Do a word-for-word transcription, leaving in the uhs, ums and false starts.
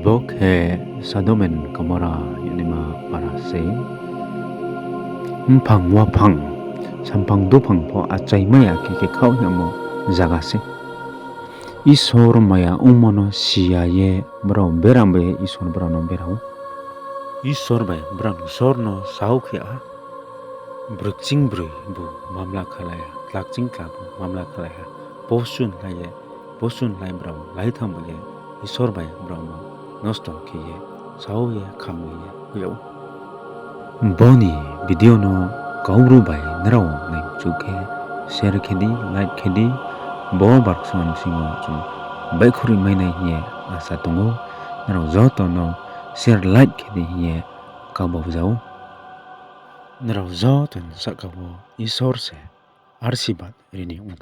Bo khe Sodom and Gomorrah hingnaima para se. Mphang waphang, samphang duphang pho achaimai ya khe khe khaoh hingmo zaga se. Isor maya ongmo no si ya ye brao beram bai ye Isor brao no bera ou. Isor bai brao ni jor no sao khe ha. Broi ching broi bu mamla khalai ha, tlak ching tlak bu mamla khalai ha. Posun lai ye, posun lai brao lai thang bai ye Isor bai brao no nosto khe ye, sao ye, khamlai ye hoih yag ou. Bo ni video no Kaubru bai nrao naimchu khe share khe di, like khe di. Bo barkson bsing yo chung baihkhouhri mai nai hing ye asa tong ou. Nrao joto no share, like khe di hing ye kabau za ou. Nrao joto ni sahka wo Isor se arsibat ri ni ong thou.